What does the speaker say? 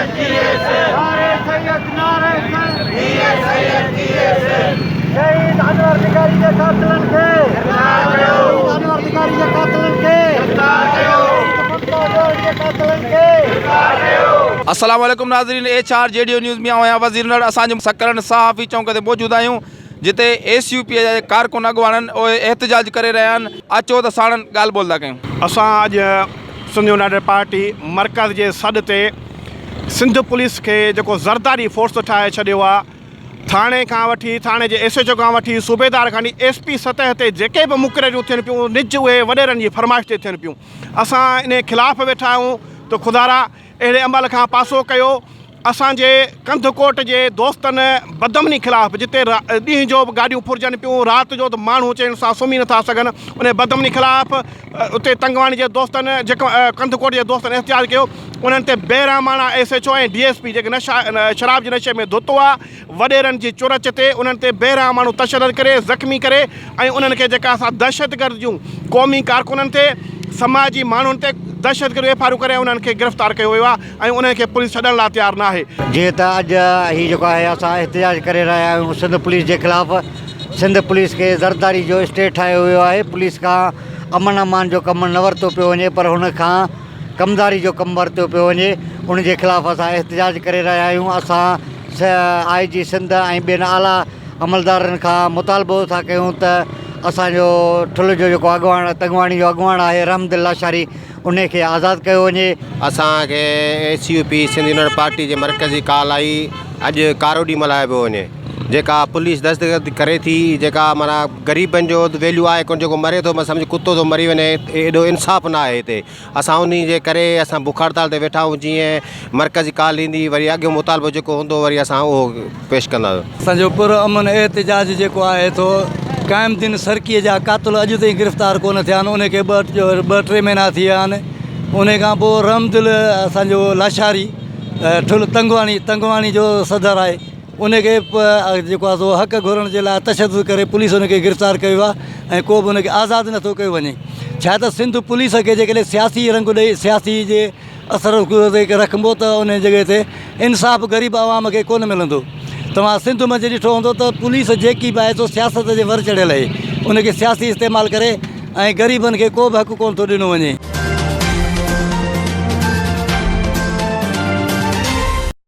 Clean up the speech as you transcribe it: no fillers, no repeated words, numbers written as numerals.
نعري سيد نعري سيد شهيد انور لغاري جي قاتلن کي شهيد انور لغاري جي قاتلن کي شهيد ممتاز زهري جي قاتلن کي. السلام عليڪم ناظرين ايڇ آر جي ڊيو نيوز ۾ آئون آهيان وزير انڙ اسان جو سڪرنڊ صحافي چونڪ تي موجود آهيون جتي ايس يو پي جا ڪارڪن اڳواڻن اهي احتجاج ڪري رهيا آهن اچو ته ساڻن ڳالهه ٻولهه ٿا ڪيون. اسان اڄ سنڌ يونائيٽيڊ پارٽي مرڪز جي سڏ تي سنڌ پوليس کي جيڪو زرداري فورس ٺاهي ڇڏيو آ ٿاڻي کان وٺي ٿاڻي جي ايس ايڇ او کان وٺي صوبيدار کان وٺي ايس پي سطح تي جيڪي به مقرريون ٿين پيون نج اهي وڏيرن جي فرمائش تي ٿين پيون اسان انهي خلاف ويٺا آهيون ته خدارا اهڙي عمل کان پاسو ڪيو. اسان جي ڪنڌڪوٽ جي دوستن بدامني خلاف جتي ڏينهن جو به گاڏيون ڦرجن پيون رات جو ته ماڻهو چين سان سمهي نٿا سگهن ان بدامني خلاف اتي تنگواڻي جي دوستن جيڪو ڪنڌڪوٽ جي دوستن احتجاج ڪيو انهن تي بيرحماڻا S H O ۽ D S P جيڪي نشا شراب جي نشي ۾ ڌت هئا وڏيرن جي چرچ تي انهن تي بيرحماڻو تشدد ڪري زخمي ڪري ۽ انهن کي جيڪا اسان دهشتگرد جون قومي ڪارڪنن تي سماجي ماڻهن تي دهشتگرد ايف آرون ڪري انهن کي گرفتار ڪيو ويو آهي ۽ انهن کي پوليس ڇڏڻ لاء تيار ناهي. جيئن ته اڄ هي جيڪو آهي اسان احتجاج ڪري رهيا آهيون سنڌ پوليس جي خلاف سنڌ پوليس کي زرداري جو اسٽيٽ ٺاهيو ويو آهي پوليس کان امن امان جو ڪم نه ورتو پيو وڃي پر هن کان ڪمداري جو ڪم ورتو پيو وڃي ان جي خلاف اسان احتجاج ڪري رهيا آهيون اسان آء جي سنڌ ۽ ٻين اعليٰ عملدارن کان مطالبو ٿا ڪيون ته اسان جو ٺل جو جيڪو اڳواڻ تنگواڻي جو اڳواڻ آهي رحمدل لاشاري ان کي آزاد ڪيو وڃي. اسان کي S U P Sindh united party جي مرڪزي ڪال آئي اڄ ڪارو ڏينهن ملهايو پيو وڃي جيڪا پوليس دستگرد ڪري ٿي جيڪا معنيٰ غريبن جو ويليو آهي ڪونه جيڪو مري ٿو سمجهه ڪتو ٿو مري وڃي ايڏو انصاف نه آهي هتي اسان انهي جي ڪري اسان بک هڙتال تي ويٺا آهيون جيئن مرڪزي ڪال ايندي وري اڳيون مطالبو جيڪو هوندو وري اسان اهو پيش ڪنداسين. اسان جو پر امن احتجاج جيڪو آهي سو قائم الدين سرڪي جا قاتل اڄ تائين گرفتار ڪونه ٿيا آهن انهي کي ٻه ٽي مهينا ٿي ويا آهن انهي کان پوء رحمدل اسان جو لاشاري ٺل تنگواڻي تنگواڻي جو صدر آهي ان کي جيڪو آهي سو حق گهرڻ جي لاء تشدد ڪري پوليس ان کي گرفتار ڪيو آهي ۽ ڪو به ان کي آزاد نٿو ڪيو وڃي ڇا ته سنڌ پوليس کي جيڪڏهن سياسي رنگ ڏئي سياسي جي اثر تي رکبو ته ان جڳهه تي انصاف غريب عوام کي ڪونه ملندو توهان سنڌ منجهه ڏٺو هوندو ته پوليس جيڪي به آهي سو سياست جي ور چڙهيل آهي ان کي سياسي استعمال ڪري ۽ غريبن کي ڪو به حق ڪونه ٿو ڏنو وڃي.